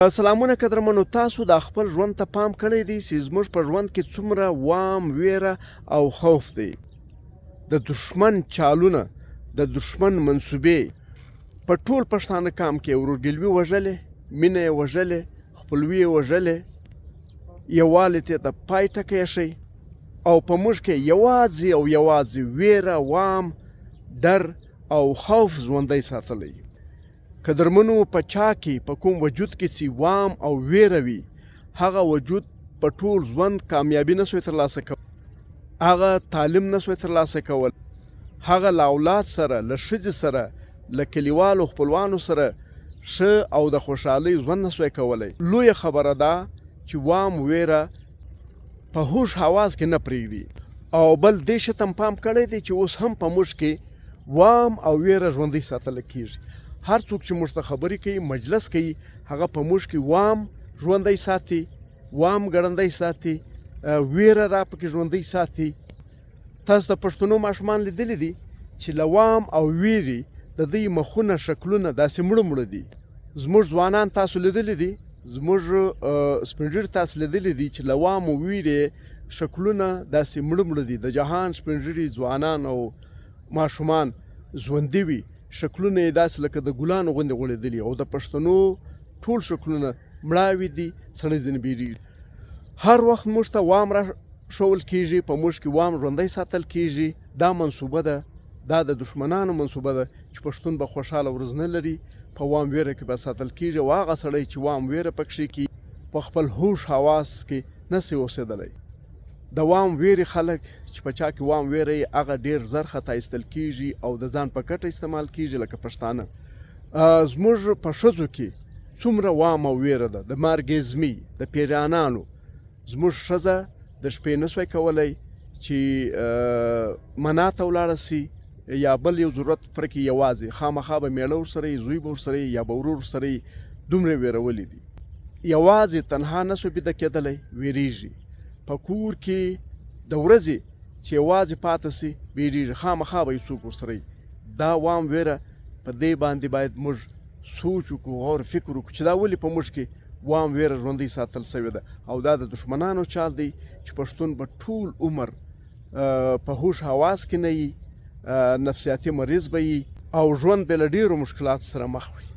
سلامونه قدرمنو، تاسو دا خپل ژوند ته پام کړی دی چې زموږ په ژوند کې څومره وام، ویره او خوف دی؟ د دښمن چالونه، د دښمن منصوبې په ټول پښتانه کام کې ورورګلوي وژلې، مینه یې وژلې، خپلوي یې وژلې، یووالي ته د پای ټکی ایښی او په موږ کې یوازې او یوازې ویره، وام، ډر او خوف ژوندی ساتلی. قدرمنو، په چا کې، په کوم وجود کې چې وام او ویره وي، هغه وجود په ټول ژوند کامیابي نه سوی ترلاسه کول، هغه تعلیم نه سوی ترلاسه کول، هغه له اولاد سره، له ښځې سره، له کلیوالو خپلوانو سره ښه او د خوشحالۍ ژوند نه سوی کولی. لویه خبره ده چې وام ویره په هوښ حواس کې نه پرېږدي. او بل دې شي ته هم پام کړی دی چې اوس هم په موږ کې وام او ویره ژوندۍ ساتل کېږي. هر څوک چې موږ ته خبرې کوي، مجلس کوي، هغه په موږ کې وام ژوندی ساتي، وام ګړندی ساتي، ویره را پکې ژوندۍ ساتي. تاسو د پښتنو ماشومان لیدلي دي چې له وام او ویرې د دوی مخونه، شکلونه داسې مړه مړه دي. زموږ ځوانان تاسو لیدلي دي، زموږ سپین ږیري تاسو لیدلي دي چې له وام او ویرې شکلونه داسې مړه مړه دي. د جهان سپین ږیري، ځوانان او ماشومان ژوندي وي، شکلونه یې داسې لکه د ګلانو غوندې غوړېدلي، او د پښتنو ټول شکلونه مړاوي دي، سړی ځینې بیریږي. هر وخت موږ ته وام را ښوول کېږي، په موږ کې وام ژوندی ساتل کېږي. دا منصوبه ده، دا د دښمنانو منصوبه ده چې پښتون به خوشحاله ورځ نه لري، په وام ویره کې به ساتل کېږي. او هغه سړی چې وام ویره پکښې کي، په خپل هوښ حواس کې نه سي اوسېدلی. د وام ویرې خلک چې په چا کې وام ویره یې، هغه ډېر زر خطا ایستل کېږي او د ځان په کټه استعمال کېږي، لکه پښتانه. زموږ په ښځو کې څومره وام او ویره ده، د مارګېزمي، د پیرانانو. زموږ ښځه د شپې نه سوای کولی چې منا ته ولاړه سي یا بل یو ضرورت پرکې یوازې، خامخا به مېړه ورسره یي، زوی به ورسره یي یا به ورور ورسره یي. دومره ویرولي دي، یوازې تنها نه سو بیده کېدلی، ویریږي. په کور کې د ورځې چې یوازې پاته سي، ویریږي، خامخا به یې څوک ورسره وي. دا وام ویره، په دې باندې باید موږ سوچ وکړو، غور فکر وکړو چې دا ولې په موږ کې وام ویره ژوندۍ ساتل سوې ده. او دا د دښمنانو چال دی چې پښتون به ټول عمر په هوښ حواس کې نه یي، نفسیاتي مریض به یي او ژوند به له ډېرو مشکلاتو سره مخ وي.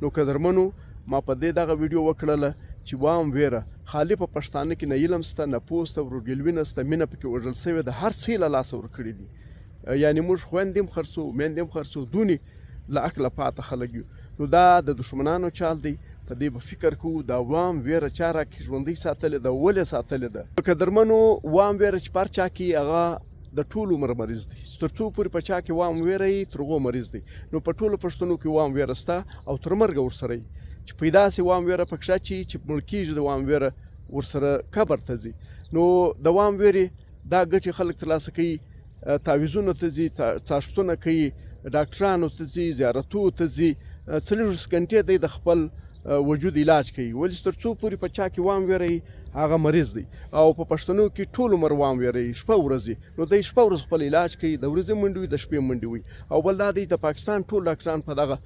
نو قدرمنو، ما په دې دغه ویډیو وکړله چې وام ویره خالي په پښتانه کې نه علم سته، نه پوه سته، ورورګلوي نه سته، مینه پکې وژل سوې ده، هر څه یې له لاسه ورکړي دي. یعنې موږ خویندې هم خرڅو، میندې هم خرڅو، دونې له عقله پاته خلک یو. نو دا د دښمنانو چال دی، په دې به فکر کوو. دا وام ویره چا راکې ژوندۍ ساتلې ده، ولې ساتلې ده؟ قدرمنو، وام ویره چې په هر چا کې، هغه د ټول عمر مریض دی. تر څو پورې په چا کې وام ویره یي، تر هغو مریض دی. نو په ټولو پښتنو کې وام ویره سته او تر مرګه ورسره یي. چې پیدا سي وام ویره پکښه چې مړ کېږي، د وام ویره ورسره قبر ته ځي. نو د وام ویرې دا ګټې خلک ترلاسه کوي، تعویذونو ته ځي، څاښتونه کوي، ډاکټرانو ته ځي، زیارتو ته ځي، 24 ګنټې دی د خپل وجود علاج کوي. ولې؟ تر څو پورې په چا کې وام ویره وي، هغه مریض دی. او په پښتنو کې ټول عمر وام ویره وي، شپه ورځې. نو دی شپه ورځ خپل علاج کوي، د ورځې منډې وي، د شپې منډې وي. او بل دا دی، د پاکستان ټول ډاکټران په دغه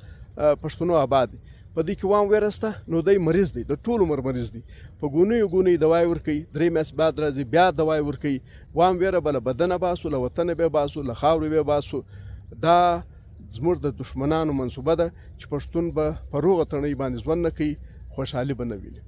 پښتنو آباد دي، په دې کې وام ویره سته. نو دی مریض دی، د ټول عمر مریض دی. په ګونیو ګونیو دوای ورکوي، 3 میاشتې بعد راځي، بیا دوای ورکوي. وام ویره به له بدنه باسو، له وطنه به باسو، له خاورې به باسو. دا زموږ د دښمنانو منصوبه ده چې پښتون به په روغه تڼۍ باندې ژوند نه کوي، خوشحالي به نه ویني.